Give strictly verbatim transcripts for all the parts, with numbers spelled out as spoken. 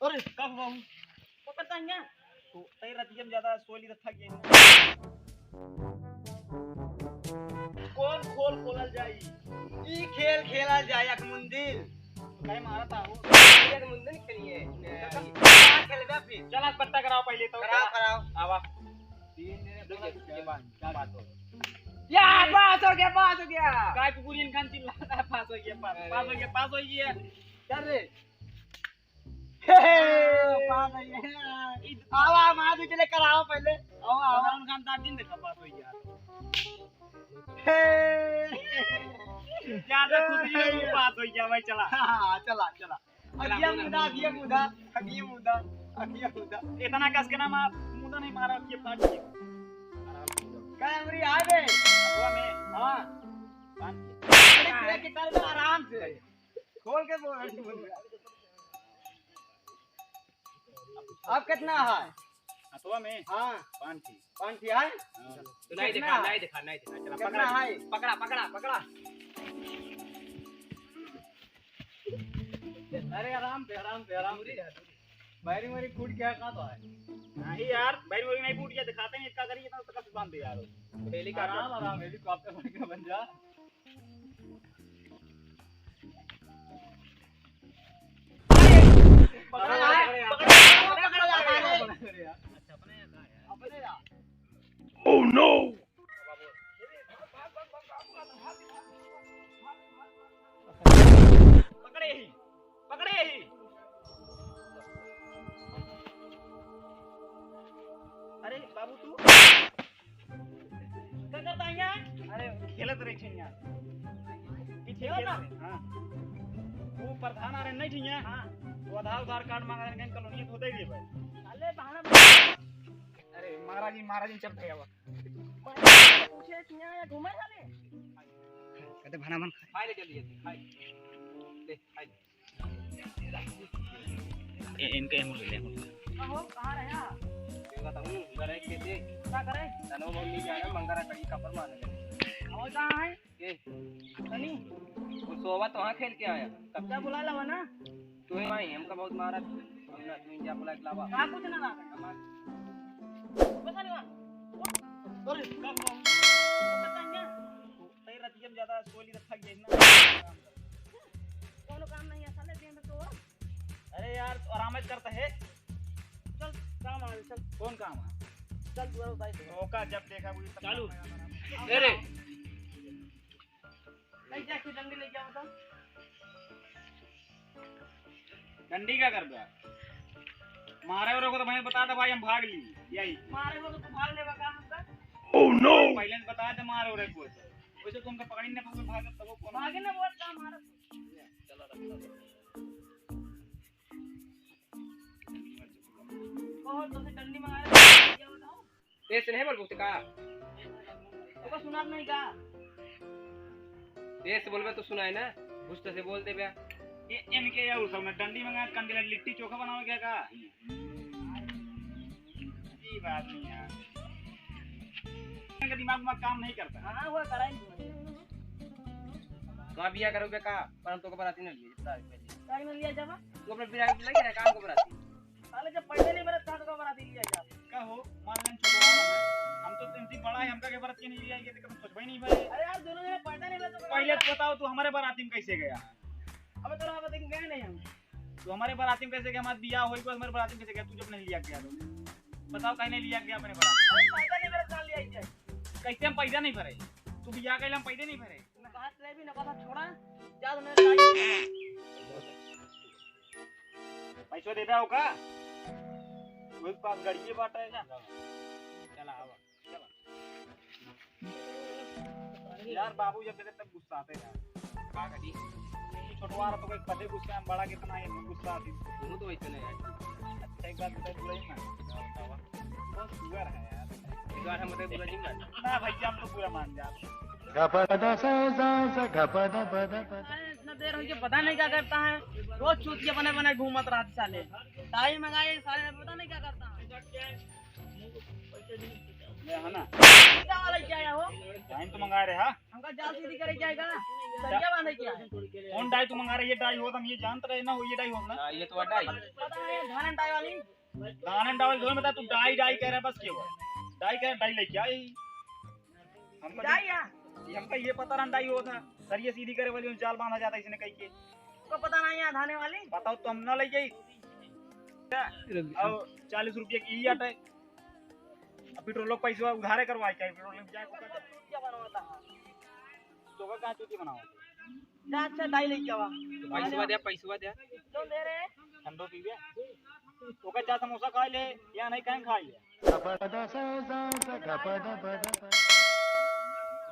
अरे, का हुआ हूँ? पकड़ता है क्या? तो तई रतिया में ज्यादा सोली तो थक गई। कौन खोल खोलल जाई? ई खेल खेलल जाई, एक मुंदिल। काहे मारत हो? एक मुंदिल खेलिए। का खेलबे फिर? चल, आज पट्टा कराओ पहले तो। कराओ, कराओ। आवा। तीन दिन के बाद, क्या बात हो? या, पास हो गया, पास हो गया। काय कुकुरियन खान चिल्ला रहा है, पास हो गया, पास, अरे। पास हो गया, पास हो गया। चल रे। हे, हे, पास हो गया। आवा, मार दे, चले कराओ पहले। आवा, आवा। राहुल खान दादी ने देखा पास हो गया। हे। ज्यादा खुशी में वो पास हो गया भाई, चला। हाँ, हाँ, चला, चला। अगिया मुदा, अगिया मुदा, अगिया मुदा, अगिया मुदा। इतना कस के ना मार, मुदा नहीं मारा, ये फाट गया। आराम से। क्या मेरी आ गए? हथवा में। हाँ। बांध के। अरे, ब्रेक के कर दो आराम से। खोल के बोल। अब कितना है? हथवा में? हाँ। पाँच ठी। पाँच ठी है? हाँ। तो नहीं कितना देखा, है? नहीं देखा, नहीं देखा। चला, कितना पकड़ा, है? पकड़ा, पकड़ा, पकड़ा। अरे आराम से, आराम से, आराम से। बैरिंग वैरिंग फूट गया का तो है? नहीं यार, बैरिंग वैरिंग नहीं फूट गया, दिखाते नहीं, इतना करिए, इतना तो कस बांध दे यार। हेलीकॉप्टर। आराम, आराम, हेलीकॉप्टर बन के बन जा। पकड़, पकड़, पकड़, पकड़, पकड़, पकड़। Oh no! पकड़े ही, पकड़े ही। अरे बाबू तू का करता है यहाँ? अरे खेलत रहे थे यहाँ। पीछे खेलत रहे। हाँ। वो प्रधान आ रहे नहीं थे यहाँ। हाँ। वो आधार, आधार कार्ड मांग रहे हैं, कॉलोनी तो दे दिए भाई। साले बहाना। अरे महाराज जी, महाराज जी चलते हैं अब। पूछे कि यहाँ, यहाँ घूमे साले। कहते भाना मन खाए। खाए ले जल्दी जल्दी, खाए। ले, खाए ले। ए, इनके हम ले लें। कहो, कहाँ रहे आप? ये बताऊँ, घर है खेते। क्या करे? तनो मम्मी जाए, मंगरा कड़ी कपर मारे। और कहाँ है? के? तनी। वो सोवा तो हाँ खेल के आया। तब क्या बुला लावा ना? तू ही भाई, हमका बहुत मारा। हम ना, तू ही जा बुला के लावा। कहाँ कुछ ना लावा? हमार पता नहीं हुआ। अरे, का हुआ? पता नहीं क्या? तई रतिया में ज्यादा सोली तो थक गई ना। कोनो काम नहीं है, साले दिन में तो। अरे यार, तो आराम करता है। चल, काम आ, चल। कौन काम है? चल, दुआ उतार दे। मौका जब देखा, वही सब चालू। काम है। अरे। नहीं, जा, कोई डंडी लेके आओ तो। डंडी का कर दो? मारे वाले को तो भाई बता दे भाई, हम भाग ली। यही। मारे वाले को तो भाग लेगा काम का? Oh no! पहले से बता दे मारे वाले को तो। वैसे तुमको पकड़ी ने भाग, भाग, तब वो कौन? भागे ना, वो काम मारा। चलो, रखो। बहुत तो से डंडी मंगा ले, क्या बताऊं? तेज से नहीं बोल बुकते का? ओका सुनात नहीं का? तेज से बोलबे तो सुनाए ना, गुस्से से बोल देबे। ए, इनके या उ सब ना डंडी मंगा, कंडीला लिट्टी चोखा बनावे क्या का? ई बात नहीं यार। इनका दिमाग में काम नहीं करता। हाँ, वो कराई। का बिया करोगे का? पर हम तो को बराती नहीं लिए, इतना पहले। गाड़ी में लिया जावा। तू अपने बिराई लगी रहे काम को बराती। साले जब पैसा नहीं बरत, कहाँ तो बराती लिया जा? का हो, मान लेन छोटवा है। हम तो तुमसे बड़ा है, हमका के बराती नहीं लिया, ये तो कभी सोचबे नहीं भाई। अरे यार, दोनों जने पैसा नहीं बरत, तो पहले तो बताओ, तू हमारे बराती में कैसे गया? अबे तोरा बराती में गए नहीं हम। तू हमारे बराती में कैसे गया? हमारे बियाह होई को हमारे बराती में कैसे गया? तू जब नहीं लिया गया तो बताओ, कहीं नहीं लिया गया अपने बराती में? अरे पैसा नहीं बरत, कहाँ लिया जाए? कैसे हम पैसा नहीं भरे? तू बियाह कैला हम पैसा नहीं भरे? न कहा जलेबी, न कहा छोड़ा, जा तो मेरे साथ। पैसो देबे हो का? वही पास गड़िए बाटा है ना। चला, आवा, चला। यार, बाबू जब देखे तब गुस्सा आते हैं यार। का करी? छोटवा रहा तो कोई पते गुस्सा में बड़ा कितना है, गुस्सा आती। तू तो वैसे नहीं यार। अच्छा, एक बात बताए, बुरा ही मान। बहुत सुअर है यार। एक बार हम बताए, बुरा नहीं मान। ना भैया, हम तो बुरा मान जाते। गपदा सा सा सा गपदा पदा पदा। अरे, इतना देर हो गया, पता नहीं क्या करता है, रोज चूतिया बने बने घूमत रहता साले। टाइम मंगाए साले, पता नहीं क्या करता है। ये है ना? क्या वाला क्या है वो? टाइम तो मंगाए रहे, हाँ? हमका जाल सीधी करे क्या है का? सरिया बांधे क्या है? कौन डाई तू मंगा रहा है? ये डाई होत हम ये जानत रहे ना, हो ये डाई होत ना। हाँ, ये तो डाई। पता नहीं, धान डाई वाली। धान डाई वाली, बता तू डाई, डाई कह रहा है, बस क्यों? डाई कह, डाई लेके आई। हमका डाई या? ये हमका ये पता रहा डाई होत है। सरिया सीधी करे वाली जाल बांधा जाता है इसने कही के। को पता नहीं है धाने वाली? बताओ तो हम ना ले जाई। और चालीस रुपये की ई आटे। अब पेट्रोल लोग पैसा उधारे करवाए क्या? पेट्रोल में जाए को क्या बनवाता है? तो का कहाँ चूती बनाओ? जा अच्छा डाई लेके आवा। पैसवा दे, पैसवा दे। जो दे रहे हैं। ठंडो पीबे। ओकर जा समोसा खा ले, या नहीं कहीं खा ले।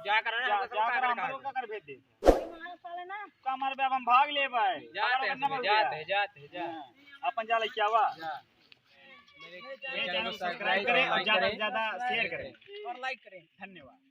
जा कर ना, जा, हम जा कर, कर, हम कर। लोग का कर भेज दे। वही मारा साले ना। का मार बे, अब हम भाग ले भाई। जाते हैं, जाते हैं, जाते हैं, जा। हाँ, अपन जा लेके आवा। जा। मेरे मेरे channel को subscribe करें और ज्यादा से ज्यादा share करें और like करें। धन्यवाद।